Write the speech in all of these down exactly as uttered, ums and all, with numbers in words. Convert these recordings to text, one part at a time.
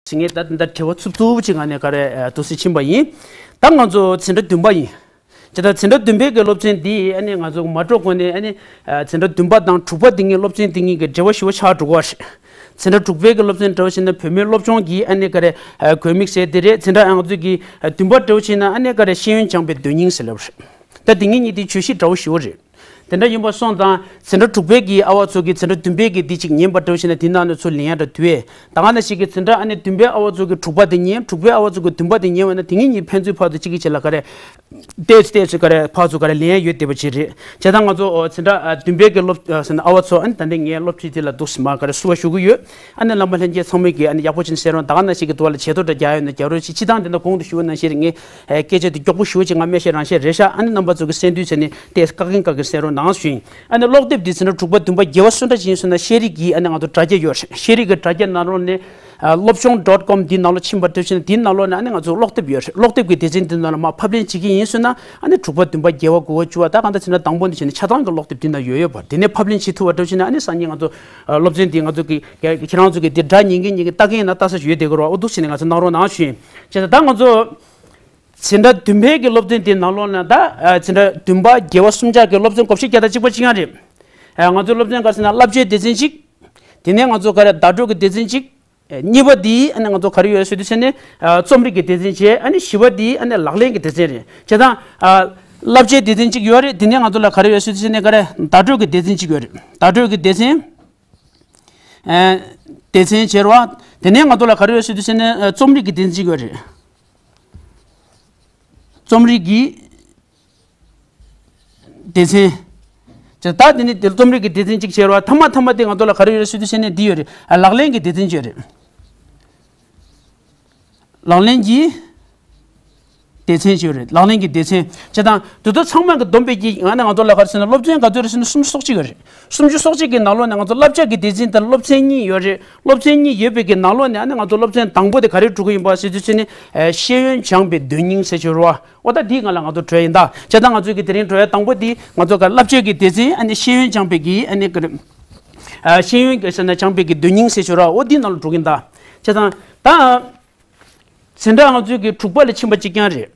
ཟེར་ངས་ད་ད་དྲི་བ་འཚུབ་འཚུབ་ཅིག་ང་ནས་ག་རེ་ཨ་འདུག་སེ་ཕྱིན་པ་ཡིན། ད་ང་ཚོ་འཛིན་གྲྭ་བདུན་པ་ཡིན། ཇི་ལྟར་འཛིན་གྲྭ་བདུན་པའི་གི་སློབ་ཚན་འདི་ཨ་ནི་ང་ཚོ་མ་འགྲོ་གོང་ནས་ཨ་ནི་ཨ་འཛིན་གྲྭ་བདུན་པ་དང་དྲུག་པ་འདི་གཉིས་སློབ་ཚན་འདི་གཉིས་ཀྱི་འབྲེལ་བ་ཞེ་པོ་ཆགས་འགྲོ་གི་རེད། འཛིན་གྲྭ་དྲུག་པའི་གི་སློབ་ཚན་འདྲ་བོ་ཞིག་ན་བུད་མེད་སློབ་སྦྱོང་གི་ཨ་ནི་ག་རེ་ཨ་དགོས་དམིགས་ཟེར་དེ་རེད། འཛིན་གྲྭ་ང་ཚོ་གི་ཨ་བདུན་པ་འདྲ་བོ་ཞིག་ན་ཨ་ནི་ག་རེ་ཤེས་ཡོན་སྦྱངས་པའི་དོན་སྙིང་ཟེར་ལབ་རེད། ད་འདི་གཉིས་གཉིས་དེ་བརྗོད་གཞི་འདྲ་བོ་ཞེ་པོ་རེད། དེ་འདྲ་ཡིན་པ་སོང་ཙང་འཛིན་གྲྭ་དྲུག་པའི་གི་ཨ་བ་ཚོ་གི་འཛིན་གྲྭ་བདུན་པའི་གི་འདི་གཅིག་ཉན་པ་འདྲ་བོ་ཞིག་ན་དེ་ནང་ནས་ཚུར་ལེན་ཡ་འདྲ་དུས་ད་ག་ནང་བཞིན་གི་འཛིན་གྲྭ་ཨ་ནི་བདུན་པའི་ཨ་བ་ཚོ་གི་དྲུག་པ་དེ་ཉན། དྲུག་པའི་ཨ་བ་ཚོ་གི་བདུན་པ་དེ་ཉན་བ་ན་དེ་གཉིས་གཉིས་ཕན་ཚུན་བར་དུ་གཅིག་གིས་གཅིག་ལ་ག་རེ་ཏོག་ཙམ་ཏོག་ཙམ་ག་རེ་ཕར་ཚུར་ག་རེ་ལེན་ཡ་ཡོད་བསྡད་པ་ཅིག་རེད། བྱས་ཙང་ང་ཚོ་འཛིན་གྲྭ་བདུན་པའི་གི་སློབ་ཨ་ཚོ་ཨ་ནི་ད་ལྟ་ངའི་སློབ་ཁྲིད་དེ་ལ་འདུག་སེ་མར་ག་རེ་བསུ་བ་ཞུ་གི་ཡོད། ཨ་ནི་བླ་མ་ལྷན་རྒྱས་ཚང་མས་ཀྱིས་ཨ་ནི་ཡག་པོ་བྱས་ནས་གསན་རོགས། ད་ག་ནང་བཞིན་གི་དུ་བ་ལ་ཇེ་མཐོར་འགྲོ་རྒྱག་ཡོད་ན་རྒྱག་རོགས་ཞེས། སྤྱིར་བཏང་དེ་འདྲ་གོང་དུ་ཞུས་པ་ནང་བཞིན་ངས་ཨ་སྐད་ཆ་དེ་མགྱོགས་པོ་ཞུ་བ་ཅིག་ང་སྨྲས་བཤད་རང་བཤད་རེད་ཤག་ཨ་ནི་རྣམ་པ་ཚོ་གིས་གསན་དུས་ཚེ་ནི་ཏོག་ཙམ་བཀག་གིན་བཀག་གིན་གསན་རོགས་གནང་ཞུ་ཡིན། ཨ་ནི་ཀློག་དེབ་འདི་འཛིན་གྲྭ་དྲུག་པ་བདུན་པ་བརྒྱད་པ་སུ་འདྲ་ཅིག་ཡིན་ཟེར་ན་ཤེས་རིག་གི་ཨ་ནི་ང་ཚོ་དྲ་རྒྱ་ཡོད་རེད། ཤེས་རིག་གི་དྲ་རྒྱ་ནང་ལོགས་ནས་ཨ་སློབ་སྦྱོང་dot com འདི་ནང་ལོགས་ཕྱིན་པ་འདྲ་ཞིག་ན་འདི་ནང་ལོགས་ནས་ཨ་ནི་ང་ཚོ་ཀློག་དེབ་ཡོད་རེད། ཀློག་དེབ་ཀྱི་སྡེ་ཚན་འདི་ནང་ལ་མར་ཕབ་ལེན་བྱེད་ཀྱི་ཡིན་ཟེར་ན་ཨ་ནི་དྲུག་པ་བདུན་པ་བརྒྱད་པ་དགུ་པ་བཅུ་པ་ད་གང་ལྟར་འཛིན་གྲྭ་དང་པོ་འདི་བྱས་ནས་ཆ་ཚང་གི་ཀློག་དེབ་འདི་ན་ཡོད་ཡོད་པ་འདི་ནས་ཕབ་ལེན་བྱེད་ཐུབ་པ་འདྲ་ཞིག་ན་ཨ་ནི་སང་ཉིན་ང་ཚོ་ཨ་སློབ་ཚན་འདི་ང་ཚོ་གི་ཁྱེད་རང་ཚོ་གི་འདི་སྒྲ་ཉན་གིན་ཉན་གིན་ལྟ་གིན་ཡིན་ན་ལྟ་ས་ཞིག་ཡོད་བསྡད་ཀྱི་རེད་བ། འོ་འདུག་ཟེར་ནས་ང་ཚོ་གནང་རོགས་གནང་ཞུ་ཡིན། བྱས་ཙང་ད་ང་ཚོ་འཛིན་གྲྭ་བདུན་པའི་གི་སློབ་ཚན་འདི་ནང་ལོགས་ན་ད་ཨ་འཛིན་གྲྭ་བདུན་པ་བརྒྱད་པ་གསུམ་ཆ་གི་སློབ་ཚན་བགོ་བཤའ་རྒྱག་སྟངས་གཅིག་པ་གཅིག་རྐྱང་རེད། ཨ་ང་ཚོའི་སློབ་ཚན་ག་རེ་ཟེར་ན་བསླབ་བྱའི་སྡེ་ཚན་གཅིག་དེ་ནས་ང་ཚོ་ག་རེ་བརྡ་སྤྲོད་ཀྱི་སྡེ་ཚན་གཅིག་གཉིས་པ་དེ་ཨ་ནི་ང་ཚོ་ག་རེ་ཡོད་ཟེར་དུས་ཟེར་ནས་ཨ་རྩོམ་རིག་གི་སྡེ་ཚན་བྱས། ཨ་ནི་བཞི་པ་དེ་ཨ་ནི་ལག་ལེན་གྱི་སྡེ་ཚན་རེད། བྱས་ཙང་ཨ་བསླབ་བྱའི་སྡེ་ཚན་གཅིག་ཡོད་རེད། དེ་ནས་ང་ཚོ་ལ་ག་རེ་ཡོད་ཟེར་དུས་ཟེར་ནས་ག་རེ་བརྡ་སྤྲོད་ཀྱི་སྡེ་ཚན་གཅིག་ཡོད་རེད། བརྡ་སྤྲོད་ཀྱི་སྡེ་ཚན། ཨ་སྡེ་ཚན་བྱས་རེད་བ། དེ་ནས་ང་ཚོ་ལ་ག་རེ་ཡོད་ཟེར་དུས་ཟེར་ནས་ཨ་རྩོམ་རིག་གི་སྡེ་ཚན་གཅིག་ཡོད་རེད། རྩོམ་རིག་གི་སྡེ་ཚན། ཅེས་ད་དེ་ནི་དེ་རྩོམ་རིག་གི་སྡེ་ཚན་གཅིག་བྱས་རེད་བ། ཐ་མ་ཐ་མ་དེ་ང་ཚོ་ལ་ག་རེ་ཡོད་རེད་ཟེར་དུས་ཟེར་ནས་འདི་ཡོད་རེད། ཨ་ལག་ལེན་གྱི་སྡེ་ཚན་གཅིག་ཡོད་རེད། ལག་ལེན་གྱི་སྡེ་ཚན་གཅིག་ཡོད་རེད། ལག་ལེན་གྱི་སྡེ་ཚན་བྱས་ཙང་དེ་ཚོ་ཚང་མ་གི་བསྡོམས་པའི་གི་ང་ནི་ང་ཚོ་ལ་ག་རེ་ཟེར་ན་སློབ་ཚན་ག་ཚོད་རེད་ཟེར་ན་སུམ་ཅུ་སོ་གཅིག་ཡོད་རེད། སུམ་ཅུ་སོ་གཅིག་གི་ནང་ལོགས་ནས་ང་ཚོ་བསླབ་བྱ་གི་སྡེ་ཚན་དང་སློབ་ཚན་གཉིས་ཡོད་རེད། སློབ་ཚན་གཉིས་ཡོད་པའི་གི་ནང་ལོགས་ནས་ཨ་ནི་ང་ཚོ་སློབ་ཚན་དང་པོ་དེ་ག་རེ་འགྲོ་གི་ཡིན་པ་ཟེར་དུས་ཟེར་ནས་ཨ་ཤེས་ཡོན་སྦྱངས་པའི་དོན་སྙིང་ཟེར་གྱི་རེད་བ། འོ་ད་འདི་ང་ལ་ང་ཚོ་གྲོལ་ཡིན་ད། བྱས་ཙང་ང་ཚོའི་གི་དེ་རིང་གྲོལ་ཡ་དང་པོ་འདི་ང་ཚོ་ག་བསླབ་བྱའི་གི་སྡེ་ཚན་ཨ་ནི་ཤེས་ཡོན་སྦྱངས་པའི་གི་ཨ་ནི་ག་རེ། ཨ་ཤེས་ཡོན་གྱི་ཟེར་ན་སྦྱངས་པའི་གི་དོན་སྙིང་ཟེར་གྱི་རེད་བ། འོ་འདི་ནང་ལ་འགྲོ་གི་ཡིན་ད། བྱས་ཙང་ད་འཛིན་གྲྭ་ང་ཚོའི་གི་དྲུག་པ་ལ་ཕྱིན་པ་གཅིག་རྐྱང་རེད།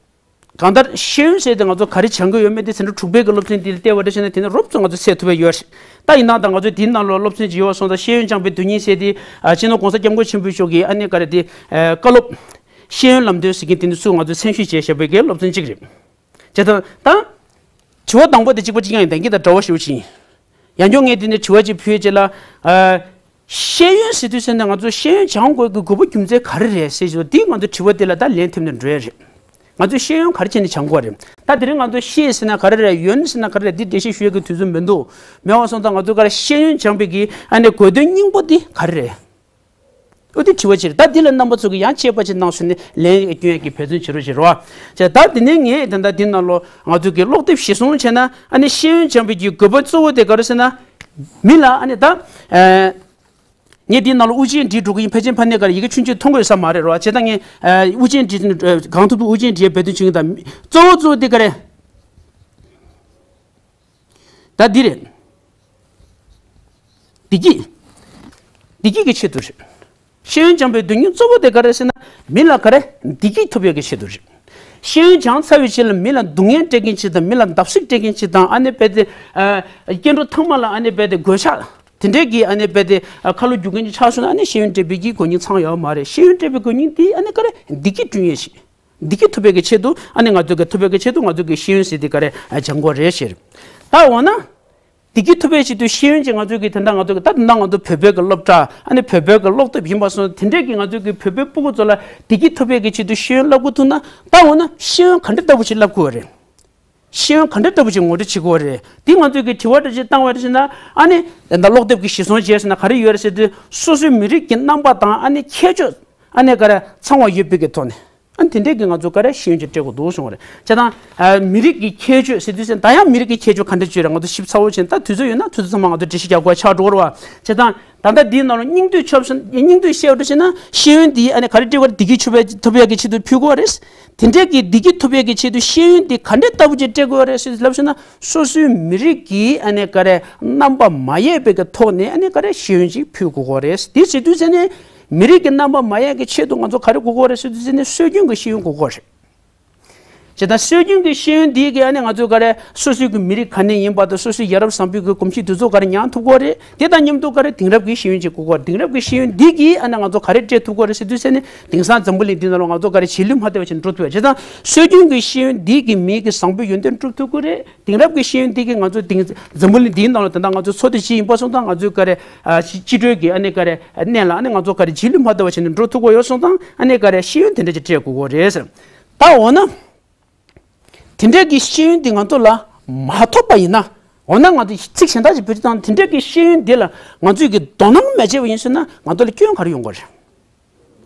གང་ལྟར་ཤེས་ཡོན་ཟེར་ཏེ་ང་ཚོ་ག་རེ་སྦྱང་གི་ཡོད་མེད་དེ་འཛིན་གྲྭ་དྲུག་པའི་གི་སློབ་ཚན་འདི་ལ་བལྟས་པ་འདྲ་བྱས་ན་དེ་ནི་རོབ་ཙམ་ང་ཚོ་སེལ་ཐུབ་པ་ཡོད་རེད། ད་ཡིན་ནའང་ད་ང་ཚོ་འདིའི་ནང་ལོགས་སློབ་ཚན་ཅིག་ཡོད་པ་སོང་ཙང་ཤེས་ཡོན་སྦྱངས་པའི་དོན་སྙིང་ཟེར་ཏེ་ཨ་སྤྱི་ནོར་༸གོང་ས་༸སྐྱབས་མགོན་ཆེན་པོ་མཆོག་གིས་ཨ་ནི་ག་རེ་དེ་ཨ་བཀའ་སློབ་ཤེས་ཡོན་ལམ་སྟོན་ཟེར་མཁན་དེ་ཚོ་ཚུར་ང་ཚོ་མཚན་ཞུ་བྱས་བཞག་པའི་གི་སློབ་ཚན་གཅིག་རེད། བྱས་ཙང་ད་དྲི་བ་དང་པོ་དེ་གཅིག་པ་གཅིག་རྐྱང་ཡིན། ད་གིན་དང་འདྲ་བ་ཞེ་པོ་ཅིག་ཡིན། ཡང་བསྐྱར་ངས་འདི་ནས་དྲི་བ་ཅིག་ཕུལ་རྗེས་ལ། ཨ་ཤེས་ཡོན་ཟེར་དུས་ཟེར་ན་ང་ཚོ་ཤེས་ཡོན་སྦྱང་དགོས་ཀྱི་དགོས་པ་རྒྱུ་མཚན་ག་རེ་རེད་ཟེར་ཞུ་འདི་ང་ཚོ་དྲི་བ་འདི་ལ་ད་ལན་ཐེབས་ནས་འགྲོ་ཡ་རེད། ང་ཚོས་ཤེས་ཡོན་ག་རེ་བྱས་ནས་སྦྱང་དགོས་རེད། ད་དེ་རིང་ང་ཚོ་ཤེས་ཟེར་ན་ག་རེ་རེད། ཡོན་ཟེར་ན་ག་རེ་རེད། འདི་འགྲེལ་བཤད་ཞུ་ཡ་གི་དུས་ཚོད་མི་འདུག་མེད་པ་སོང་ཙང་ང་ཚོ་ག་རེ་ཤེས་ཡོན་སྦྱང་པའི་གི་ཨ་ནི་དགོས་དོན་སྙིང་པོ་འདི་ག་རེ་རེད། འོ་དེ་དྲི་བ་ཅིག་རེད། ད་འདི་ལ་རྣམ་པ་ཚོ་གིས་ཡང་དཔྱད་པ་ཅིག་གནང་སོང་ནས་ལན་སྐྱོན་ཡ་གི་འབད་བརྩོན་བྱེད་རོགས་བྱེད་རོགས། བྱས་ད་དེ་ནས་ངས་ད་ལྟ་འདི་ནང་ལོགས་ང་ཚོ་གི་ཀློག་དེབ་གཞིར་བཟུང་བྱས་ན་ཨ་ནི་ཤེས་ཡོན་སྦྱང་པའི་གི་དགོས་པ་གཙོ་བོ་དེ་ག་རེ་ཟེར་ན། མི་ལ་ཨ་ནི་ད། ཨ་ངས་འདི་ནང་ལ་དབུ་ཅན་བྲིས་འགྲོ་གི་ཡིན། ཕལ་ཆེར་ཕ་ནས་ག་རེ་ཡི་གེ་ཆུང་ཆུང་མཐོང་གི་ཡོད་ས་མ་རེད་རོགས། བྱས་ད་ངས་ཨ་དབུ་ཅན་བྲིས་གང་ཐུབ་ཐུབ་དབུ་ཅན་བྲིས་ཡ་འབད་བརྩོན་བྱེད་ཀྱི་ཡིན། ད་གཙོ་བོ་གཙོ་བོ་དེ་ག་རེ། ད་འདི་རེད། བདེ་སྐྱིད། བདེ་སྐྱིད་ཀྱི་ཆེད་དུ་རེད། ཤེས་ཡོན་སྦྱང་པའི་དོན་སྙིང་གཙོ་བོ་དེ་ག་རེ་ཟེར་ན་མི་ལ་ག་རེ་བདེ་སྐྱིད་ཐོབ་ཡག་གི་ཆེད་དུ་རེད། ཤེས་ཡོན་སྦྱང་ཚར་བའི་རྗེས་ལ་མི་ལ་སྡུག་བསྔལ་སྤྲད་མཁན་ཅིག་དང་མི་ལ་བརྡབ་གསིག་སྤྲད་མཁན་ཅིག་དང་ཨ་ནི་རྦད་དེ་ཨ་སྐྱེ་འགྲོ་ཚང་མ་ལ་ཨ་ནི་རྦད་དེ་གོད་ཆག་དེ་འདྲས་ཀྱི་ཨ་ནི་རྦད་དེ་ཨ་ཁ་ལོ་སྒྱུར་མཁན་ཅིག་ཆགས་སོང་ན་ཨ་ནི་ཤེས་ཡོན་སྤྲད་པའི་གི་དོན་སྙིང་ཚང་ཡོད་མ་རེད། ཤེས་ཡོན་སྤྲད་པའི་དོན་སྙིང་དེ་ཨ་ནི་ག་རེ་བདེ་སྐྱིད་བསྐྲུན་ཡས་ཤིག་བདེ་སྐྱིད་ཐོབ་པའི་གི་ཆེད་དུ་ཨ་ནི་ང་ཚོ་གི་ཐོབ་པའི་གི་ཆེད་དུ་ང་ཚོ་གི་ཤེས་ཡོན་ཟེར་དེ་ག་རེ་སྦྱང་དགོས་རེད་ཟེར། ད་འོ་ན། བདེ་སྐྱིད་ཐོབ་པའི་ཆེད་དུ་ཤེས་ཡོན་ཅིག་ང་ཚོ་གི་དེ་འདྲ་ང་ཚོ་གི་ད་དེ་འདྲ་ང་ཚོ་བོད་པའི་གི་སློབ་གྲྭ་ཨ་ནི་བོད་པའི་གི་ཀློག་དེབ་ཡིན་པ་སོང་དེ་འདྲས་ཀྱི་ང་ཚོ་གི་བོད་པའི་སྤུ་གུ་ཚོ་ལ་བདེ་སྐྱིད་ཐོབ་པའི་གི་ཆེད་དུ་ཤེས་ཡོན་བསླབ་དགོས་ཐུག་ན་ད་འོ་ན་ཤེས་ཡོན་ག་འདྲ་ལྟ་བུ་ཞིག་བསླབ་དགོས་རེད། ཤེས་ཡོན་ག་འདྲ་ལྟ་བུ་ཞིག་ངོ་སྤྲོད་བྱེད་དགོས་རེད། འདི་ང་ཚོ་གི་དྲི་བ་འདྲ་ཞིག་བཏང་བ་འདྲ་ཞིག་ན་ཨ་ནི་ད་ཀློག་དེབ་ཀྱི་གཞིར་བཟུང་བྱས་ཟེར་ན་ག་རེ་ཡོད་རེད་ཟེར་དུས་སོ་སོའི་མི་རིགས་ཀྱི་རྣམ་པ་དང་ཨ་ནི་ཁྱད་ཆོས་ཨ་ནི་ག་རེ་ཚང་བ་ཡོད་པའི་གི་ཐོག་ནས། ཨ་ནི་དེ་འདྲས་ཀྱི་ང་ཚོ་ག་རེ་ཤེས་ཡོན་ཅིག་སྤྲད་དགོས་འདུག་གསུངས་པ་རེད། བྱས་ཙང་ཨ་མི་རིགས་ཀྱི་ཁྱད་ཆོས་ཟེར་དུས་ཙང་ད་ཡང་མི་རིགས་ཀྱི་ཁྱད་ཆོས་ག་འདྲ་ཅིག་རེད། ང་ཚོ་ཞིབ་ཚགས་པོ་བྱས་ན་ད་དུས་ཚོད་ཡོད་ན་དུས་ཚོད་ཚང་མ་ང་ཚོ་འགྲེལ་བཤད་རྒྱག་དགོས་ཆགས་འགྲོ་གི་རེད་བ། བྱས་ཙང་ད་ལྟ་འདིའི་ནང་ལ་སྙིང་བསྡུས་ཆོབ་སོང་། སྙིང་བསྡུས་བཤད་འགྲོ་བྱས་ན་ཤེས་ཡོན་འདི་ཨ་ནི་ག་རེ་སྤྲད་དགོས་རེད། བདེ་སྐྱིད་ཆོབ་པའི་ཐོབ་ཡག་གི་ཆེད་དུ་ཕུལ་དགོས་རེད། དེ་འདྲས་ཀྱི་བདེ་སྐྱིད་ཐོབ་ཡག་གི་ཆེད་དུ་ཤེས་ཡོན་འདི་ག་འདྲས་ལྟ་བུ་ཅིག་སྤྲད་དགོས་རེད་ཟེར་ལབ་ཟེར་ན་སོ་སོའི་མི་རིགས་ཀྱི་ཨ་ནི་ག་རེ་རྣམ་པ་མ་ཡལ་བའི་གི་ཐོག་ནས་ཨ་ནི་ག་རེ་ཤེས་ཡོན་ཅིག་ཕུལ་དགོས་ཀྱི་རེད། དེ་བྱེད་དུས་ཙ་ནས། མི་རིགས་ཀྱི་རྣམ་པ་མ་ཡལ་གྱི་ཆེད་དུ་ང་ཚོ་ག་རེ་དགོས་ཀྱི་ཡོད་རེད་ཟེར་དུས་ཙམ་ནས་སྲོལ་རྒྱུན་གྱི་ཤེས་ཡོན་དགོས་ཀྱི་ཡོད་རེད། བྱས་ཙང་སྲོལ་རྒྱུན་གྱི་ཤེས་ཡོན་འདི་གིས་ཨ་ནི་ང་ཚོའི་ག་རེ་སོ་སོའི་གི་མི་རིགས་ག་ནས་ཡིན་པ་དང་སོ་སོའི་ཡ་རབས་བཟང་པོའི་གི་གོམས་གཤིས་དེ་ཚོ་ག་རེ་མྱངས་ཐུབ་ཀྱི་ཡོད་རེད། དེ་དང་མཉམ་དུ་ག་རེ་དེང་རབས་ཀྱི་ཤེས་ཡོན་ཅིག་དགོས་ཀྱི་ཡོད་རེད། དེང་རབས་ཀྱི་ཤེས་ཡོན་འདི་གིས་ཨ་ནི་ང་ཚོ་ག་རེ་སྤྲད་ཐུབ་ཀྱི་ཡོད་རེད་ཟེར་དུས་ཙམ་ནས་དེང་སང་འཛམ་བུ་གླིང་འདི་ནང་ལ་ང་ཚོ་ག་རེ་རྗེས་ལུས་མ་ཐེབས་པ་ཞིག་འགྲོ་ཐུབ་ཡོད། བྱས་ཙང་སྲོལ་རྒྱུན་གྱི་ཤེས་ཡོན་འདི་གིས་མིའི་གི་བཟང་པོའི་ཡོན་ཏན་སྒྲུབ་ཐུབ་ཀྱི་རེད། དེང་རབས་ཀྱི་ཤེས་ཡོན་འདི་གིས་ང་ཚོ་དེང་འཛམ་བུ་གླིང་འདིའི་ནང་ལ་ད་ལྟ་ང་ཚོ་ཚོ་སྡེ་གཅིག་ཡིན་པ་སོང་ཙང་ང་ཚོའི་ག་རེ་ཨ་སྤྱི་སྤྱི་འགྲོས་ཀྱི་ཨ་ནི་ག་རེ་གནས་ལ་ཨ་ནི་ང་ཚོ་ག་རེ་རྗེས་ལུས་མ་ཐེབས་པ་བྱས་ནས་འགྲོ་ཐུབ་ཀྱི་ཡོད་སོང་ཙང་ཨ་ནི་ག་རེ་ཤེས་ཡོན་དེ་འདྲ་ཅིག་སྤྲད་དགོས་ཀྱི་རེད་ཟེར། ད་འོ་ན། དེ་འདྲའི་གི་ཤེས་ཡོན་འདི་ང་ཚོ་ལ་མ་ཐོབ་པ་ཡིན་ན། འོ་ན་ང་ཚོ་ཚིག་གཞན་དག་ཅིག་བེད་སྤྱོད་བཏང་། དེ་འདྲའི་གི་ཤེས་ཡོན་འདི་ལ་ང་ཚོས་ཀྱི་དོ་སྣང་མ་བྱས་པ་ཡིན་ཟེར་ན་ང་ཚོ་ལ་སྐྱོན་ག་རེ་ཡོང་གི་རེད།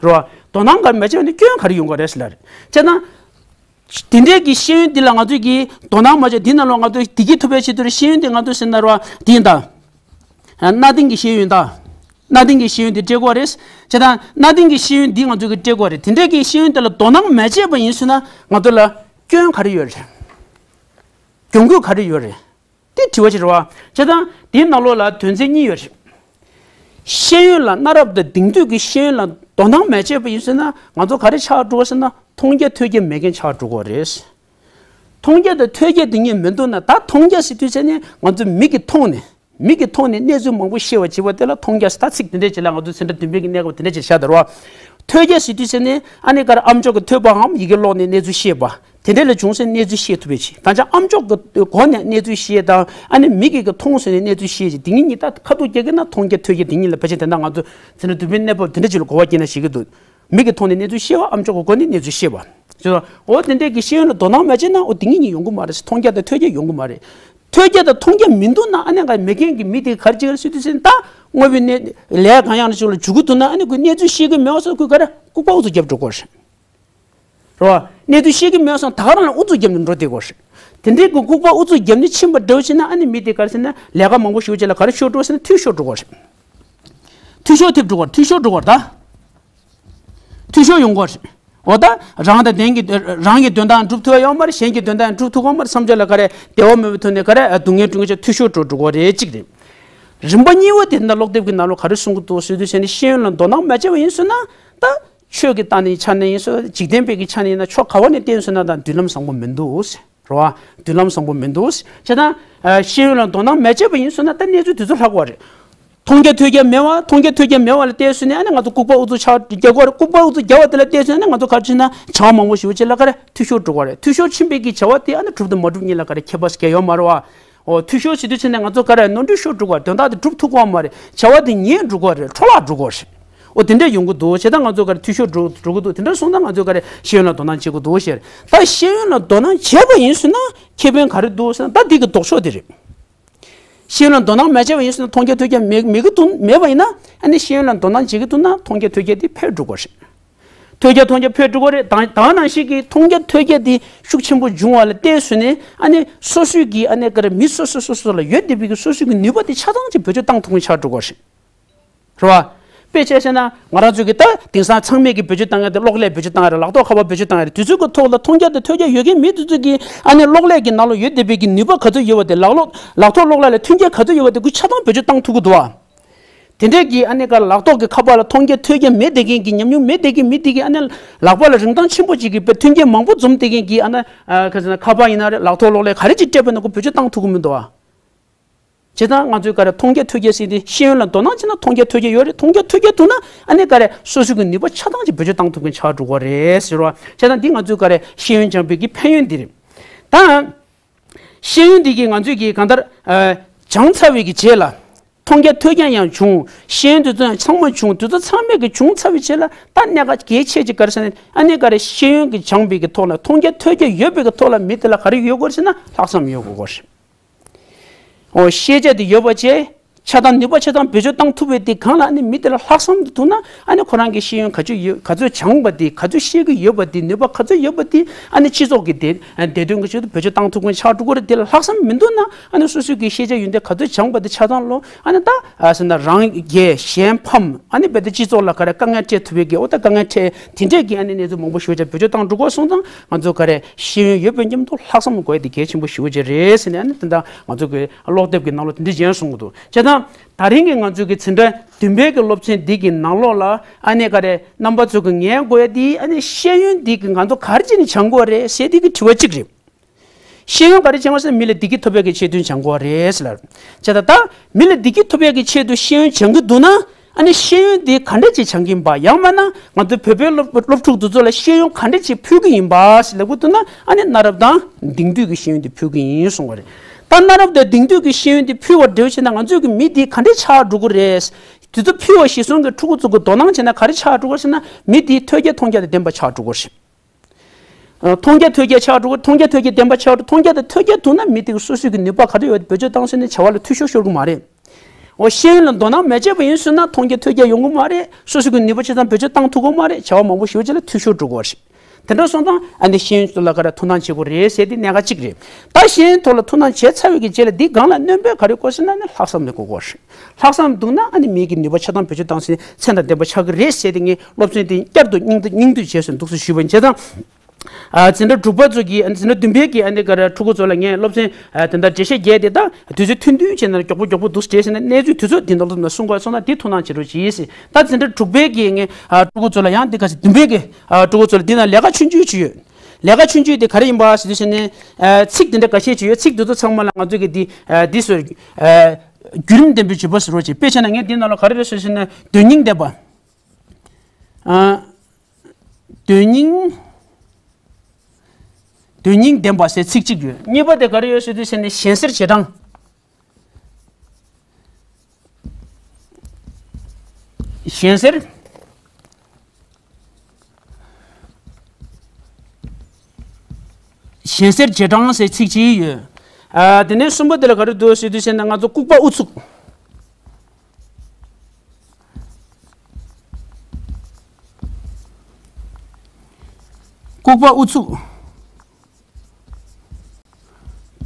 རེད་བ། དོ་སྣང་ག་རེ་མ་བྱས་པ་ཡིན་ན་སྐྱོན་ག་རེ་ཡོང་གི་རེད་ཟེར་ལ་རེད། བྱས་ན། དེ་འདྲའི་གི་ཤེས་ཡོན་འདི་ལ་ང་ཚོས་ཀྱི་དོ་སྣང་མ་བྱས། འདི་ནང་ལོགས་ང་ཚོས་བདེ་སྐྱིད་ཐོབ་པའི་ཆེད་དུ་ཤེས་ཡོན་འདི་ང་ཚོས་ཟེར་ན་རེད་བ། འདི་ཡིན་ད། གནའ་དེང་གི་ཤེས་ཡོན་དང་། གནའ་དེང་གི་ཤེས་ཡོན་དེ་སྤྲད་དགོས་རེད། བྱས་ཙང་གནའ་དེང་གི་ཤེས་ཡོན་འདི་ང་ཚོ་གིས་སྤྲད་དགོས་རེད། དེ་འདྲའི་གི་ཤེས་ཡོན་དེ་ལ་དོ་སྣང་མ་བྱས་པ་ཡིན་ཟེར་ན་ང་ཚོ་ལ་སྐྱོན་ག་རེ་ཡོད་རེད། གྱོང་གུད་ག་རེ་ཡོད་རེད། དེ་དྲི་བ་ཅིག་རེད་བ། བྱས་ཙང་དེའི་ནང་ལོགས་ལ་དོན་ཚན་གཉིས་ཡོད་རེད། ཤེས་ཡོན་ལ་གནའ་རབས་དང་དེང་དུས་ཀྱི་ཤེས་ཡོན་ལ་དོ་སྣང་མ་བྱས་པ་ཡིན་ཟེར་ན་ང་ཚོ་ག་རེ་ཆགས་འགྲོ་ཟེར་ན་མཐོང་རྒྱ་ཐོས་རྒྱ་མེད་མཁན་ཆགས་འགྲོ་གི་རེད། མཐོང་རྒྱ་དང་ཐོས་རྒྱ་དེ་གཉིས་མི་འདུག་ན། ད་མཐོང་རྒྱ་ཟེར་དུས་ཙམ་ནས་ང་ཚོ་མིག་གིས་མཐོང་ནས། མིག་གིས་མཐོང་ནས་གནས་ཚུལ་མང་པོ་ཤེས་པ་བྱེད་པ་དེ་ལ་མཐོང་རྒྱ་ཟེར། ད་ཚིག་དེ་འདྲས་ཅིག་ལ་ང་ཚོ་འཛིན་གྲྭ་བདུན་པའི་གི་གནས་སྐབས་དེ་འདྲས་ཅིག་བཞག་དང་རོ། ཐོས་རྒྱ་ཟེར་དུས་ཙམ་ནས་ཨ་ནི་ག་རེ་ཨམ་ཅོག་གིས་ཐོས་པའམ་ཡི་གེ་ཀློག་ནས་གནས་ཚུལ་ཤེས་པ། དེ་འདྲས་ལ་བྱུང་སའི་གནས་ཚུལ་ཤེས་ཐུབ་པའི་ཆེད། ད་ཆ་ཨམ་ཅོག་གི་སྒོ་ནས་གནས་ཚུལ་ཤེས་དང་ཨ་ནི་མིག་གིས་གི་མཐོང་སོང་ནས་གནས་ཚུལ་ཤེས་ཀྱི་དེ་གཉིས་གཉིས་ད་ཁ་ཐུག་རྒྱག་གི་ན་མཐོང་རྒྱ་ཐོས་རྒྱ་དེ་གཉིས་ལ་ཕལ་ཆེར་དེ་འདྲ་ང་ཚོ་འཛིན་གྲྭ་བདུན་པའི་གནས་བབ་དེ་འདྲས་ཅིག་ལ་གོ་བ་སྐྱེས་ན་ཤེས་ཀྱི་འདུག་མིག་གིས་མཐོང་ནས་གནས་ཚུལ་ཤེས་པ། ཨམ་ཅོག་གི་སྒོ་ནས་གནས་ཚུལ་ཤེས་པ། ཅེས་སོ། འོ་དེ་འདྲས་ཀྱི་ཤེས་ཡོན་ལ་དོ་སྣང་མ་བྱས་ན་འོ་དེ་གཉིས་གཉིས་ཡོང་གི་མ་རེད། མཐོང་རྒྱ་དང་ཐོས་རྒྱ་ཡོང་གི་མ་རེད། ཐོས་རྒྱ་དང་མཐོང་རྒྱ་མི་འདུག་ན་ཨ་ནི་ག་མེད་མཁན་གྱི་མི་དེ་ག་རེ་བྱེད་ཀྱི་རེད་ཟེར་དུས་ཙམ་ད་དངོས་པོའི་གནས་ལས་གང་ཡང་ཅིག་ལ་འཇུག་གི་འདུག་ན་ཨ་ནི་ཁོས་གནས་ཚུལ་ཤེས་ཀྱི་མེད་པ་སོང་ཁོས་ག་རེ་ལྐུགས་པ་ཨུ་ཚུགས་རྒྱབ་འགྲོ་དགོས་རེད། རེད་བ། གནས་ཚུལ་ཤེས་ཀྱི་མེད་པ་སོང་ད་ག་རང་ལ་ཨུ་ཚུགས་རྒྱབ་ནས་འགྲོ་བསྡད་དགོས་རེད། དེ་འདྲའི་གི་ལྐུགས་པ་ཨུ་ཚུགས་རྒྱབ་ནས་ཕྱིན་པ་འདྲ་བོ་བྱས་ན་ཨ་ནི་མི་དེ་ག་རེ་ཟེར་ན་ལས་ཀ་མང་པོ་ཞེ་པོ་ཅིག་ལ་ག་རེ་ཤོར་འགྲོ་ཟེར་ན་འཐུས་ཤོར་འགྲོ་དགོས་རེད། འཐུས་ཤོར་ཐེབས་འགྲོ་དགོས་རེད། འཐུས་ཤོར་འགྲོ་དགོས་རེད་ད། འཐུས་ཤོར་ཡོང་གི་རེད། འོ་ད། རང་དང་ལྡན་གྱི་རང་གི་དོན་དག་སྒྲུབ་ཐུབ་ཡ་ཡོད་མ་རེད། གཞན་གྱི་དོན་དག་སྒྲུབ་ཐུབ་ཀྱི་མ་རེད། བསམ་འཆར་ལ་ག་རེ་བདེ་བ་མེད་པའི་ཐོག་ནས་ག་རེ་སྡུག་བསྔལ་སྐྲུན་གྱི་ཆ་འཐུས་ཤོར་འགྲོ་འགྲོ་གི་རེད་གཅིག་རེད། རིམ་པ་གཉིས་པ་དེ་འདི་ལོག་དེབ་ཀྱི་ནང་ལོགས་ག་རེ་གསུང་གི་འདུག་ཟེར་དུས་ཟེར་ནས་ཤེས་ཡོན་ལ་དོ་སྣང་མ་བྱས་པ་ཡིན་ཟེར་ན་ད། ཆོས་ཀྱི་ལྟ་ནས་ཆ་ནས་ཡིན་ཟེར་འཇིག་རྟེན་པའི་གི་ཆ་ནས་ཡིན་ན་ཕྱོགས་ག་བ་ནས་བལྟས་ཟེར་ན་ད་མདུན་ལམ་བཟང་པོ་མི་འདུག་ཟེར། རེད་བ། མདུན་ལམ་བཟང་པོ་མི་འདུག་ཟེར། བྱས་ཙང་། ཤེས་ཡོན་ལ་དོ་སྣང་མ་བྱས་པ་ཡིན་ཟེར་ན་ད་གནས་ཚུལ་དེ་ཚོ་ལྷག་པ་རེད། མཐོང་རྒྱ་ཐོས་རྒྱ་མེད་པ། མཐོང་རྒྱ་ཐོས་རྒྱ་མེད་པ་ལ་བལྟས་ཟེར་ནས་ཨ་ནི་ང་ཚོ་ལྐུགས་པ་ཨུ་ཚུགས་ཆགས་རྒྱག་གི་རེད། ལྐུགས་པ་ཨུ་ཚུགས་རྒྱག་པ་དེ་ལ་བལྟས་ཟེར་ན་ང་ཚོ་ག་རེ་བྱས་ན་བྱ་བ་མང་པོ་ཞེ་པོ་ཅིག་ལ་ག་རེ་འཐུས་ཤོར་འགྲོ་གི་རེད། འཐུས་ཤོར་ཕྱིན་པའི་གི་བྱ་བ་དེ་ཨ་ནི་གྲུབ་དང་མ་གྲུབ་གཉིས་ལ་ག་རེ་ཁྱད་པར་གང་ཡང་ཡོད་མ་རེད་བ། འོ་འཐུས་ཤོར་བྱེད་དུས་ཕྱིན་ནས་ང་ཚོ་ག་རེ་ནོར་འཁྲུལ་ཤོར་འགྲོ་གི་རེད། དོན་དག་དེ་གྲུབ་ཐུབ་ཀྱི་མ་རེད། བྱ་བ་དེ་ཉེས་འགྲོ་གི་རེད། འཕྲོ་བརླག་འགྲོ་གི་རེད། འོ་དེ་འདྲ་ཡོང་གི་འདུག་བྱས་ཙང་ང་ཚོ་ག་རེ་འཐུས་ཤོར་འགྲོ་འགྲོ་གི་འདུག་དེ་འདྲ་སོང་ཙང་ང་ཚོ་ག་རེ་ཤེས་ཡོན་ལ་དོ་སྣང་བྱེད་དགོས་འདུག་ཟེར། ད་ཤེས་ཡོན་ལ་དོ་སྣང་བྱས་པ་ཡིན་ཟེར་ན་ཁེ་ཕན་ག་རེ་འདུག་ཟེར་ན་ད་འདི་གི་ལྡོག་ཕྱོགས་དེ་རེད། ཤེས་ཡོན་ལ་དོ་སྣང་མ་བྱས་པ་ཡིན་ཟེར་ན་མཐོང་རྒྱ་ཐོས་རྒྱ་མེད་མེད་གི་འདུག་མེད་པ་ཡིན་ན་ཨ་ནི་ཤེས་ཡོན་ལ་དོ་སྣང་བྱེད་ཀྱི་འདུག་ན་མཐོང་རྒྱ་ཐོས་རྒྱ་དེ་འཕེལ་འགྲོ་གི་རེད། ཐོས་རྒྱ་མཐོང་རྒྱ་འཕེལ་འགྲོ་གི་རེད། ད་ད་ནང་བཞིན་གྱི་མཐོང་རྒྱ་ཐོས་རྒྱ་དེ་ཤུགས་ཆེན་པོ་འབྱུང་བ་ལ་བལྟས་ཟེར་ནས་ཨ་ནི་སོ་སོའི་གི་ཨ་ནི་ག་རེ་མི་སོ་སོ་སོ་སོ་ལ་ཡོད་བསྡད་པའི་གི་སོ་སོའི་གི་ནུས་པ་དེ་ཆ་ཚང་ཅིག་བེད་སྤྱོད་བཏང་ཐུབ་མཁན་ཆགས་འགྲོ་གི་རེད། རེད་བ། དཔེ་བྱས་བཤད་ན་ང་རང་ཚོ་གི་ད་དེང་སང་ཚང་མས་གི་བེད་སྤྱོད་བཏང་ཡ་དེ་གློག་ཀླད་བེད་སྤྱོད་བཏང་ཡ་རེད། ལག་ཐོག་ཁ་པར་བེད་སྤྱོད་བཏང་ཡ་རེད། དུས་ཚོད་ཀྱི་ཐོག་ལ་མཐོང་རྒྱ་དང་ཐོས་རྒྱ་ཡོད་མཁན་མི་དེ་ཚོ་གི་ཨ་ནི་གློག་ཀླད་ཀྱི་ནང་ལ་ཡོད་བསྡད་པའི་གི་ནུས་པ་ག་ཚོད་ཡོད་པ་དེ་ལག་ལོག་ལག་ཐོག་གློག་ཀླད་ལ་མཐུན་རྐྱེན་ག་ཚོད་ཡོད་པ་དེ་ཁོས་ཆ་ཚང་བེད་སྤྱོད་བཏང་ཐུབ་ཀྱི་འདུག་བ། དེ་འདྲས་ཀྱི་ཨ་ནི་ག་ལག་ཐོག་གི་ཁ་པར་ལ་མཐོང་རྒྱ་ཐོས་རྒྱ་མེད་བསྡད་མཁན་གྱི་ཉམས་མྱོང་མེད་བསྡད་མཁན་མི་དེ་གི་ཨ་ནི་ལག་པ་ལ་རིན་ཐང་ཆེན་པོ་ཅིག་གི་དཔེ་མཐུན་རྐྱེན་མང་པོ་འཛོམས་བསྡད་མཁན་གྱི་ཨ་ནི་ཨ་ག་ཟེར་ན་ཁ་པར་ཡིན་ན་རེད། ལག་ཐོག་གློག་ཀླད་ག་རེ་ཅིག་སྤྲད་པ་ན་ཁོས་བེད་སྤྱོད་བཏང་ཐུབ་ཀྱི་མི་འདུག་བ། བྱས་ཙང་ང་ཚོས་ག་རེ་མཐོང་རྒྱ་ཐོས་རྒྱ་ཟེར་དེ་ཤེས་ཡོན་ལ་དོ་སྣང་བྱས་ན་མཐོང་རྒྱ་ཐོས་རྒྱ་ཡོད་རེད། མཐོང་རྒྱ་ཐོས་རྒྱ་འདུག་ན་ཨ་ནི་ག་རེ་སོ་སོའི་གི་ནུས་པ་ཆ་ཚང་ཅིག་བེད་སྤྱོད་བཏང་ཐུབ་མཁན་ཆགས་འགྲོ་གི་རེད་ཟེར་བ། བྱས་ཙང་འདི་ང་ཚོས་ག་རེ་ཤེས་ཡོན་སྦྱངས་པའི་གི་ཕན་ཡོན་འདི་རེད། ད་ཤེས་ཡོན་འདི་གིས་ང་ཚོས་གི་གང་ལྟར་ཨ་སྦྱངས་ཚར་བའི་གི་རྗེས་ལ་མཐོང་རྒྱ་ཐོས་རྒྱ་ཡང་བྱུང་། ཤེས་ཡོན་དེ་ཚོ་ཡང་ཚང་མ་བྱུང་། དེ་ཚོ་ཚང་མས་གི་བྱུང་ཚར་བའི་རྗེས་ལ་ད་གནད་འགག་གལ་ཆེ་ཅིག་ག་རེ་ཟེར་ན་ཨ་ནི་ག་རེ་ཤེས་ཡོན་གི་སྦྱངས་པའི་གི་ཐོག་ལ་མཐོང་རྒྱ་ཐོས་རྒྱ་ཡོད་པའི་གི་ཐོག་ལ་མི་དེ་ལ་ག་རེ་ཡོད་དགོས་ཟེར་ན་ལྷག་བསམ་ཡོད་དགོས་རེད། འོ་ཤེས་བྱ་དེ་ཡོད་པ་བྱས། ཆ་ཚང་ནུས་པ་ཆ་ཚང་བེད་སྤྱོད་བཏང་ཐུབ་པའི་དེ་གང་ལ་ཨ་ནི་མི་དེ་ལ་ལྷག་བསམ་དེ་འདུག་ན་ཨ་ནི་ཁོ་རང་གི་ཤེས་ཡོན་ག་ཚོད་ཡོད་ག་ཚོད་སྦྱངས་པ་དེ་ག་ཚོད་ཤེས་ཀྱི་ཡོད་པ་དེ་ནུས་པ་ག་ཚོད་ཡོད་པ་དེ་ཨ་ནི་སྤྱི་ཚོགས་ཀྱི་བདེ་བདེ་དོན་གྱི་ཆེད་དུ་བེད་སྤྱོད་བཏང་ཐུབ་མཁན་ཆགས་འགྲོ་གི་རེད། དེ་ལ་ལྷག་བསམ་མི་འདུག་ན་ཨ་ནི་སོ་སོའི་གི་ཤེས་བྱ་ཡོན་ཏན་ག་ཚོད་སྦྱངས་པ་དེ་ཆ་ཚང་ལོ་ཨ་ནི་ད་ཨ་ཟེར་ན་རང་རྒྱལ་གཞན་ཕམ་ཨ་ནི་རྦད་དེ་སྤྱི་ཚོགས་ལ་ག་རེ་དཀའ་ངལ་འཕྲད་ཐུབ་པའི་གི་འོ་ད་དཀའ་ངལ་འཕྲད་དེ་འདྲས་ཀྱི་ཨ་ནི་གནས་ཚུལ་མང་པོ་ཞེ་པོ་ཅིག་བེད་སྤྱོད་བཏང་འགྲོ་གི་སོང་ཙང་ང་ཚོ་ག་རེ་ཤེས་ཡོན་ཡོད་པའི་མཉམ་དུ་ལྷག་བསམ་དགོས་དེ་གལ་ཆེན་པོ་ཞེ་པོ་ཅིག་རེད་ཟེར་ནས་ཨ་ནི་དེ་འདྲ་ང་ཚོ་གི་ཀློག་དེབ་ཀྱི་ནང་ལོགས་དེ་འདྲས་གཞན་གསུང་གི་འདུག་བྱས་ཙང་། ད་རིང་གི་ང་ཚོའི་གི་འཛིན་གྲྭ་བདུན་པའི་གི་སློབ་ཚན་འདི་གི་ནང་ལོགས་ལ་ཨ་ནི་ག་རེ་རྣམ་པ་ཚོ་གི་ངས་དགོས་ཡ་འདི་ཨ་ནི་ཤེས་ཡོན་འདི་གི་ང་ཚོ་ག་རེ་བྱས་ནས་སྦྱང་དགོས་རེད་ཟེར་འདི་གི་དྲི་བ་གཅིག་རེད། ཤེས་ཡོན་ག་རེ་སྦྱང་དགོས་ཟེར་ན་མི་ལ་བདེ་སྐྱིད་ཐོབ་ཡ་གི་ཆེད་དུ་སྦྱང་དགོས་རེད་ཟེར་ལ། བྱས་ད་ད་མི་ལ་བདེ་སྐྱིད་ཐོབ་ཡ་གི་ཆེད་དུ་ཤེས་ཡོན་སྦྱང་གི་འདུག་ན། ཨ་ནི་ཤེས་ཡོན་དེ་ག་འདྲ་ཅིག་སྦྱང་གིན་པ། ཡང་མིན་ན་ང་ཚོའི་བོད་པའི་སློབ་སློབ་ཕྲུག་དེ་ཚོ་ལ་ཤེས་ཡོན་ག་འདྲ་ཅིག་ཕུལ་གི་ཡིན་པ་ཞིག་ལབ་དགོས་འདུག་ན། ཨ་ནི་གནའ་རབས་དང་དེང་དུས་ཀྱི་ཤེས་ཡོན་དེ་ཕུལ་གི་ཡིན་གསུང་བ་རེད། ད་གནའ་རབས་དང་དེང་དུས་ཀྱི་ཤེས་ཡོན་དེ་ཕུལ་བ་འདྲ་བྱས་ན་ང་ཚོས་ཀྱི་མི་དེ་ག་འདྲ་ཆགས་འགྲོ་གི་རེད། དེ་ཚོ་ཕུལ་བ་གཞིར་བཟུང་གི་ཕྲུ་གུ་ཚོ་གི་དོ་སྣང་བྱས་ན་ག་རེ་ཆགས་འགྲོ་གི་རེད་ཟེར་ན། མི་དེ་ཐོས་རྒྱ་མཐོང་རྒྱ་དང་ལྡན་པ་ཆགས་འགྲོ་གི་རེད། ཨ། མཐོང་རྒྱ་ཐོས་རྒྱ་ཆགས་འགྲོ་གི། མཐོང་རྒྱ་ཐོས་རྒྱ་ལྡན་པ་ཆགས་འགྲོ། མཐོང་རྒྱ་དང་ཐོས་རྒྱ་འདུག་ན་མི་དེ་གི་སོ་སོའི་གི་ནུས་པ་ག་འདྲ་ཡོད་བེད་སྤྱོད་བཏང་ཟེར་ནས་བྱ་བ་ལ་འཐུས་ཤོར་ཤོར་གི་མ་རེད། འོ། ཤེས་ཡོན་ལ་དོ་སྣང་མ་བྱས་པ་ཡིན་ཟེར་ན་མཐོང་རྒྱ་ཐོས་རྒྱ་ཡོང་གི་མ་རེད། སོ་སོ་གི་ནུས་པ་ཆ་ཚང་བེད་སྤྱོད་བཏང་ཐུབ་ཀྱི་མ་རེད། བྱ་བ་མང་པོ་ཞེ་པོ་ཅིག་ལ་འཐུས་ཤོར་འགྲོ་གི་རེད། དེ་འདྲ་སོང་ཙང་ཨ་ནི་ཤེས་ཡོན་ཐོག་ལ་ག་རེ་ཐུགས་སྣང་བྱེད་དགོས་རེད་ཟེར་དེ་གནད་འགག་གཅིག་རེད། ད་ཤེས་ཡོན་ཐོག་ལ་ཐུགས་སྣང་བྱས་ཚར་བའི་གི་རྗེས་ལ་འདི་སྒང་ལ་སྣོན་པ་ག་རེ་དགོས་ཟེར་ན་ནི་ལྷག་བསམ་ནི་དགོས་གོ་རེད། ལྷག་བསམ་འདུག་ན་ཨ་ནི་མི་གི་ནུས་པ་ཆ་ཚང་བེད་སྤྱོད་བཏང་ཟིན་ཚད་དང་ལྡན་པ་ཆགས་ཀྱི་རེད་ཟེར་དེ་ངས་སློབ་ཚན་དེ་བསྐྱར་དུ་སྙིང་བསྡུས་སྙིང་བསྡུས་བྱས་སོང་འདུག་སེ་ཞུས་པ་ཡིན། བྱས་ཙང་། ཨ། འཛིན་གྲྭ་དྲུག་པ་ཚོ་གིས། ཨ། འཛིན་གྲྭ་བདུན་པའི་གི་ཨ་ནི་ག་རེ་ཕྲུ་གུ་ཚོ་ལ་ངས་སློབ་ཚན། ཨ། དེ་འདྲ་འགྲེལ་བཤད་རྒྱག་དེ་ད་དུས་ཚོད་ཐུང་ཐུང་བྱས་ན་མགྱོགས་པོ་མགྱོགས་པོ་འདུག་སེ་བྱས་ཟིན་ན་གནས་ཚུལ་དུས་ཚོད་འདི་འདྲ་ལ་གསུང་དགོས་སོང་ན་དེ་ཐུགས་སྣང་བྱེད་རོགས་གྱིས་ཟེར། ད་འཛིན་གྲྭ་དྲུག་པའི་གི་ངས། ཨ། ཕྲུ་གུ་ཚོ་ལ་ཡང་འདི་ག་ཟེར། བདུན་པའི་གི། ཨ། ཕྲུ་གུ་ཚོ་ལ་འདི་ན་ལས་ཀ་ཆུང་ཆུང་ཅིག་ཡོད། ལས་ཀ་ཆུང་ཆུང་དེ་ག་རེ་ཡིན་པ་ཟེར་དུས་ཟེར་ནས། ཨ། ཚིག་འདི་འདྲ་འགའ་ཤས་ཅིག་ཡོད། ཚིག་འདི་ཚོ་ཚང་མ་ལ་ང་ཚོ་གི་འདི། ཨ། འདི་ཟེར། ཨ། བརྒྱུད་རིམ་ལྡན་པའི་བརྗོད་པ་ཟེར་རོགས་གྱིས། དཔེ་བྱས་ན་ངས་འདི་ནང་ལ་ག་རེ་རེད་ཟེར་ཟེར་ན་དོན་སྙིང་ལྡན་པ། ཨ། དོན་སྙིང་། དོན་སྙིང་ལྡན་པ་ཟེར་ཚིག་གཅིག་ཡོད། གཉིས་པ་དེ་ག་རེ་ཡོད་ཟེར་དུས་ཟེར་ནས་གཞན་སེལ་རྗེས་འབྲང་། གཞན་སེལ། གཞན་སེལ་རྗེས་འབྲང་ཟེར་ཚིག་གཅིག་ཡོད། ཨ། དེ་ནས་གསུམ་པ་དེ་ལ་ག་རེ་འདུག་ཟེར་དུས་ཟེར་ན་ང་ཚོ་ལྐུགས་པ་ཨུ་ཚུགས། ལྐུགས་པ་ཨུ་ཚུགས།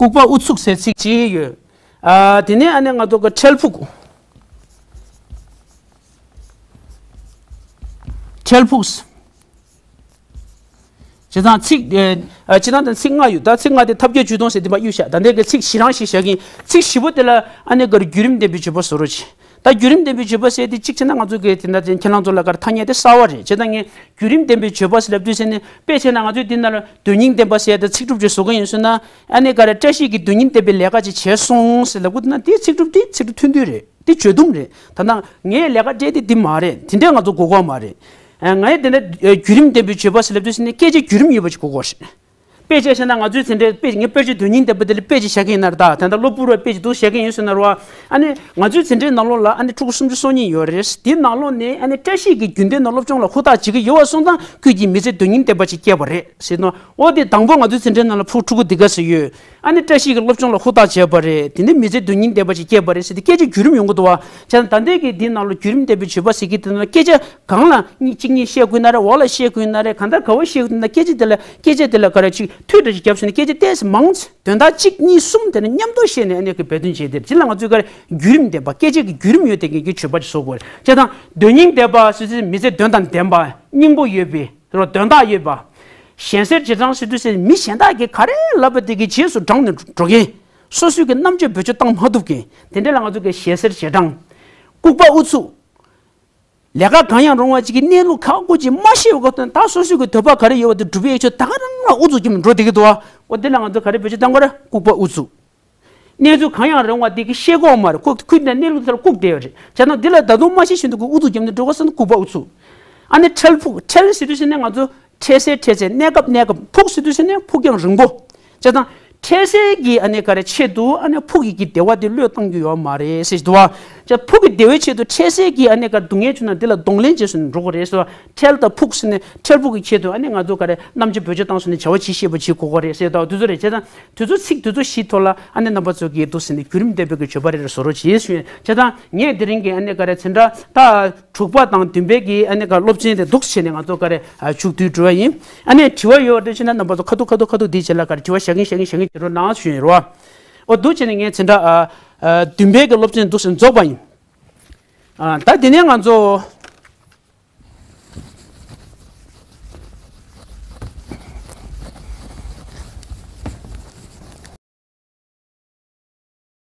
ལྐུགས་པ་ཨུ་ཚུགས་ཟེར་ཚིག་གཅིག་ཡོད། ཨ། དེ་ནས་ཨ་ནི་ང་ཚོ་གི་འཕྲལ་ཕུགས། འཕྲལ་ཕུགས། བྱས་ཙང་ཚིག་ཨ། བྱས་ཙང་དེ་ཚིག་ལྔ་ཡོད། ད་ཚིག་ལྔ་དེ་ཐབས་བརྒྱ་ཇུས་སྟོང་ཟེར་དེ་མ་གཡུག་བཞག་ད་ལྟའི་གི་ཚིག་བཞི་རང་ཞིག་བཞག་གིན། ཚིག་བཞི་པོ་དེ་ལ་ཨ་ནི་ག་རེ་བརྒྱུད་རིམ་ལྡན་པའི་བརྗོད་པ་བཟོ་རོགས་གྱིས། ད་བརྒྱུད་རིམ་ལྡན་པའི་བརྗོད་པ་ཟེར་དེ་གཅིག་བྱས་ན་ང་ཚོ་གི་དེ་འདྲ་ཅན་ཁྱེད་རང་ཚོ་ལ་ག་རེ་ཐ་སྙད་དེ་གསར་བ་རེད། བྱས་ཙང་ངས་བརྒྱུད་རིམ་ལྡན་པའི་བརྗོད་པ་ཟེར་ལབ་དུས་ཟེར་ནས་དཔེ་བྱས་ན་ང་ཚོས་འདི་ནང་ལ་དོན་སྙིང་ལྡན་པ་ཟེར་ཡ་དེ་ཚིག་གྲུབ་ཅིག་བཟོ་གི་ཡིན་ཟེར་ན། ཨ་ནི་ག་རེ་བཀྲ་ཤིས་ཀྱིས་དོན་སྙིང་ལྡན་པའི་ལས་ཀ་ཅིག་བྱས་སོང་ཟེར་ལབ་དགོས་ན་དེ་ཚིག་གྲུབ་དེ་ཚིག་གྲུབ་ཐུང་ཐུང་རེད། དེ་བརྗོད་དུམ་རེད། ད་ནང་ངས་ལས་ཀ་སྤྲད་དེ་འདི་མ་རེད། དེ་འདྲས་ང་ཚོ་གོ་གོ་མ་རེད། ཨ། ངས་དེ་འདྲ་བརྒྱུད་རིམ་ལྡན་པའི་བརྗོད་པ་ཟེར་ལབ་དུས་ཟེར་ནས་སྐད་ཆ་བརྒྱུད་རིམ་ཡོད་པ་ཅིག་གོ་གོ་རེད། དཔེ་ཆ་བཤད་ན་ང་ཚོའི་དེ་འདྲའི་དཔེ་ངས་དཔེ་ཆ་དོན་སྙིང་ལྡན་པ་དེ་ལ་དཔེ་ཅིག་བཞག་གི་ཡིན་ན་རེད། ད་ད་ལྟ་གློ་བུར་བ་དཔེ་ཅིག་འདུག་བཞག་གི་ཡིན་ཟེར་ན་རེད་བ། ཨ་ནི་ང་ཚོའི་འཛིན་གྲྭའི་ནང་ལོགས་ལ་ཨ་ནི་ཕྲུ་གུ་སུམ་ཅུ་སོ་གཉིས་ཡོད་རེད། དེའི་ནང་ལོགས་ནས་ཨ་ནི་བཀྲ་ཤིས་ཀྱིས་རྒྱུན་ལྡན་ནང་སློབ་སྦྱོང་ལ་ཧུར་ཐག་བྱེད་ཀྱི་ཡོད་པ་སོང་ཙང་ཁོས་ཀྱིས་མི་ཚེ་དོན་སྙིང་ལྡན་པ་ཅིག་སྐྱེལ་བ་རེད་ཟེར་ནོ། འོ་དེ་དང་པོ་ང་ཚོའི་འཛིན་གྲྭའི་ནང་ལ་ཕྲུ་ཕྲུ་གུ་འདི་ག་ཟེ་ཡོད། ཨ་ནི་བཀྲ་ཤིས་ཀྱིས་སློབ་སྦྱོང་ལ་ཧུར་ཐག་བྱས་པ་རེད། དེ་ནས་མི་ཚེ་དོན་སྙིང་ལྡན་པ་ཅིག་སྐྱེལ་བ་རེད་ཟེར་ཏེ་སྐད་ཆ་བརྒྱུད་རིམ་ཡོང་གི་འདུག་བ། བྱས་ཙང་ད་ལྟའི་གི་འདིའི་ནང་ལ་བརྒྱུད་རིམ་ལྡན་པའི་བརྗོད་པ་ཟེར་གྱི་དེ་ནང་ལ་སྐད་ཆ་སྒང་ལ་གཉིས་གཅིག་གཉིས་བཤད་དགོས་ན་རེད། འོག་ལ་བཤད་དགོས་ན་རེད། གང་ལྟར་ག་བ་བཤད་དགོས་ན་སྐད་ཆ་དེ་ལ་སྐད་ཆ་དེ་ལ་ག་རེ་ཅིག་མཐུད་སྒྲ་ཅིག་བརྒྱབ་ཟིན་ན་སྐད་ཆ་ཏོག་ཙམ་མང་ཙམ་དོན་དག་གཅིག་གཉིས་གསུམ་དེ་ནས་མཉམ་དུ་བཤད་ནས་ཨ་ནི་གི་འབད་བརྩོན་བྱས་ཏེ་ཅི་ལ་ང་ཚོས་ག་རེ་བརྒྱུད་རིམ་ལྡན་པ་སྐད་ཆ་གི་བརྒྱུད་རིམ་ཡོད་དེ་གི་གི་བརྗོད་པ་ཅིག་བཟོ་དགོས་རེད། བྱས་ཙང་དོན་སྙིང་ལྡན་པ་ཟེར་ཚེ་མི་ཚེ་དོན་དང་ལྡན་པ་སྙིང་པོ་ཡོད་པའི། དོན་དག་ཡོད་པ། གཞན་སེལ་རྗེས་འབྲང་ཟེར་དུས་ཟེར་མི་གཞན་དག་གིས་ག་རེ་ལབ་པ་དེ་གི་རྗེས་སུ་འབྲངས་ནས་འགྲོ་མཁན། སོ་སོའི་གི་རྣམ་དཔྱོད་བེད་སྤྱོད་བཏང་མ་ཐུབ་མཁན། དེ་འདྲ་ལ་ང་ཚོ་གི་གཞན་སེལ་རྗེས་འབྲང་། ལྐུགས་པ་ཨུ་ཚུགས། ལས་ཀ་གང་ཡང་རུང་བ་ཅིག་གི་གནས་ལུགས་ཁག་པོ་ཅིག་མ་ཤེས་པའི་སྐབས་དུ་ད་སོ་སོའི་གི་འདོད་པ་ག་རེ་ཡོད་པ་དེ་སྒྲུབ་པའི་ཆེད་ད་ག་རང་ལ་ཨུ་ཚུགས་ཀྱིས་འགྲོ་བསྡད་ཀྱི་འདུག་བ། འོ་དེ་ལ་ང་ཚོ་ག་རེ་བེད་སྤྱོད་བཏང་དགོས་རེད། ལྐུགས་པ་ཨུ་ཚུགས། གནས་ཚུལ་གང་ཡང་རུང་བ་དེ་གི་ཤེས་གོ་མ་རེད། ཁོ་ཁུར་ནས་གནས་ལུགས་དེ་ལ་ལྐུགས་བསྡད་ཡོད་རེད། བྱས་ན་འདི་ལ་ད་དུང་མ་ཤེས་བཞིན་དུ་གི་ཨུ་ཚུགས་བརྒྱབ་ནས་འགྲོ་ག་ཟེར་ན་ལྐུགས་པ་ཨུ་ཚུགས། ཨ་ནི་འཕྲལ་ཕུགས། འཕྲལ་ཟེར་དུས་ཟེར་ནས་ང་ཚོ་འཕྲལ་སེལ་འཕྲལ་སེལ། གནས་སྐབས་གནས་སྐབས། ཕུགས་ཟེར་དུས་ཟེར་ནས་ཕུགས་རྒྱང་རིང་པོ། བྱས་ཙང་འཕྲལ་སེལ་གྱི་ཨ་ནི་ག་རེ་ཆེད་དུ་ཨ་ནི་ཕུགས་ཀྱི་གི་བདེ་བ་དེ་བློས་བཏང་རྒྱུ་ཡོད་མ་རེད་ཟེར་གྱི་འདུག་བ། ཅག་ཕུགས་ཀྱི་བདེ་བའི་ཆེད་དུ་འཕྲལ་སེལ་གྱི་ཨ་ནི་ག་སྡུག་བསྔལ་བྱུང་ན་འདི་ལ་གདོང་ལེན་བྱས་སོང་ནས་འགྲོ་དགོས་རེད་ཟེར་བ། འཕྲལ་དང་ཕུགས་ཟེར་ནས་འཕྲལ་ཕུགས་ཀྱི་ཆེད་དུ་ཨ་ནི་ང་ཚོ་ག་རེ་རྣམ་དཔྱོད་བེད་སྤྱོད་བཏང་སོང་ནས་བྱ་བ་ཅིག་ཤེས་པ་ཅིག་དགོས་ཀྱི་རེད་ཟེར། ད་དུས་ཚོད་རེད། བྱས་ཙང་དུས་ཚོད་ཚིག་དུས་ཚོད་བཞིའི་ཐོག་ལ་ཨ་ནི་རྣམ་པ་ཚོ་གིས་འདུག་ཟེར་ནས་བརྒྱུད་རིམ་ལྡན་པའི་གི་བརྗོད་པ་རེ་རེ་བཟོ་རོགས་བྱེད་ཞུ་ཡིན། བྱས་ཙང་ངས་དེ་རིང་གི་ཨ་ནི་ག་རེ་འཛིན་གྲྭ་ད་དྲུག་པ་དང་བདུན་པའི་གི་ཨ་ནི་ག་སློབ་ཚན་དེ་འདུག་བྱས་ནས་ང་ཚོ་ག་རེ་མཇུག་བསྡུས་འགྲོ་བ་ཡིན། ཨ་ནི་དྲི་བ་ཡོད་པ་འདྲ་བྱས་ན་རྣམ་པ་ཚོ་ཁ་ཐུག་ཁ་ཐུག་ཁ་ཐུག་འདིའི་རྗེས་ལ་ག་རེ་དྲི་བ་བཞག་གིན་བཞག་གིན་བཞག་གིན་བྱེད་རོགས་གནང་ཞུ་ཡིན་རོ། འོ་འདུག་བྱས་ནས་ངས་འཛིན་གྲྭ་ཨ་ཨ་བདུན་པའི་གི་སློབ་ཚན་འདུག་སེ་རྫོགས་པ་ཡིན། ཨ་ད་དེ་ནས་ང་ཚོ་